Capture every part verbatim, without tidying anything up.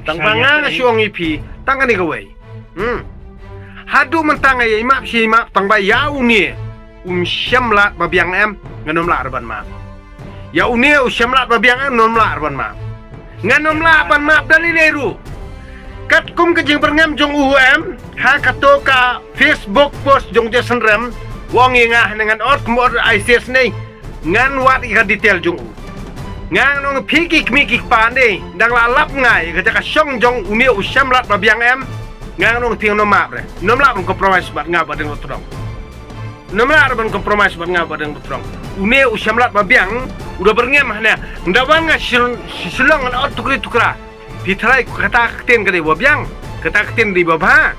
Tang ba nga nga shu ong ïa phi tang kane kawei. Hmm. Haduh mynta nga ïa map shi map tang ba ïa une um shem lad ba biang em, ngan ym lah ruh ban map. Ïa une u shem lad ba biang em, ngan ym lah ruh ban map. Ngan ym lah ban map da lei lei ruh. Katkum ka jingbyrngem jong u em, ha kato ka Facebook post jong Jason Rem, u ong ïa nga ne ngan ot kum ot ISIS ne, ngan wad ïa ka detail jong u. Nga ngan ong phi ki kmie ki kpa ne, dang la lap nga ïa ka jaka shong jong une u shem lad ba biang em, nga ngan ong phi ngan ym map re. Ngan ym lah ban compromise bad nga Bah Deng Bah Tdong. Ngan ym lah ban compromise bad nga Bah Deng Bah Tdong. Une u shem lad ba biang, u da byrngem hangne. Nda wan nga Shillong ngan ot tukri tukra. Phi tharai kata ka ktien ka dei ba biang, kata ka ktien dei ba bha.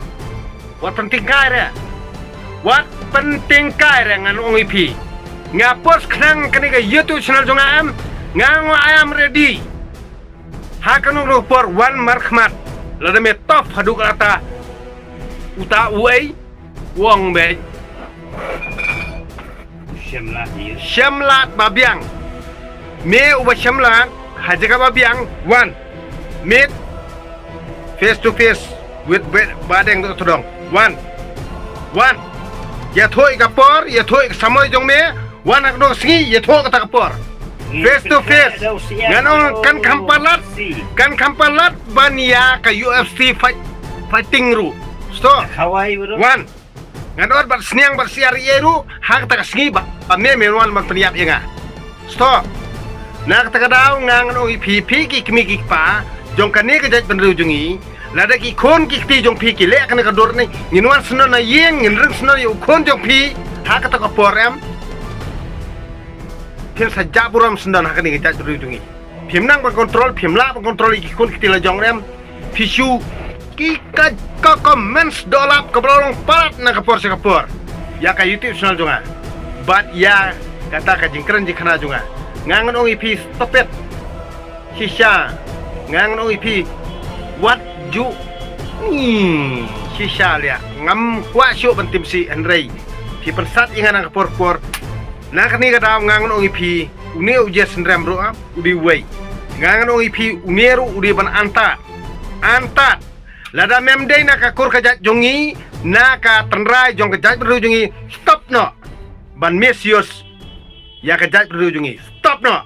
Wat pyntyngkai re. Wat pyntyngkai re ngan ong ïa phi. Nga post khnang kane ka YouTube channel jong nga em. Nga ong I am ready. Ha kano kano por wan markhmat. Lada me tough haduh katta. Uta uei. U ong beit. Shem lad ba biang. Me uba shem lad ha jaka ba biang. Wan. Meet face to face with Bah Deng Bah Tdong. Wan. Wan. Ïathuh ïa ka por, ïathuh ïa ka samoi jong me. Wan ha kano ka sngi, ïathuh kata ka por. Face to face. Ngan ong kan kham palat. Kan kham palat ban ïa ka UFC fight, fighting ruh. Stop. Wan. Ngan ot bad sniang bad siar ïa ruh ha kata ka sngi ba me me wan ban pynïap ïa nga. Stop. Na kata ka daw nga ngan ong ïa phi, phi ki kmie ki kpa jong kane ka jaitbynriew jong ngi, lada ki khun ki kti jong phi ki leh kane ka dur ne, ngin wan sngewdon na ïing, ngin ring sngewdon ïa u khun jong phi ha kata ka por em. Phin sa jah burom sngewdon ha kane ka jaitbynriew jong ngi. Phim nang ban control, phim lah ban control ïa ki khun ki kti la jong em. Phi shu ki ka, ka comments dolap kaba la long palat na ka por sha ka por ïa ka YouTube channel jong nga bad ïa kata ka jingkren jingkhana jong nga. Nga ngan ong ïa phi stop it. Shisha. Nga ngan ong ïa phi wat ju. Hmm, shisha leh. Ngam kwah shuh ban tim sih hynrei phi pynsat ïa nga na ka por por. Na kane ka daw nga ngan ong ïa phi une u Jason Rem ruh u dei uwei. Nga ngan ong ïa phi une ruh u dei ban antad. Antad. Lada mem dei na ka kur ka jait jong ngi, na ka tynrai jong ka jaitbynriew jong ngi, stop noh ban misuse ïa ka jaitbynriew jong ngi. Stop noh.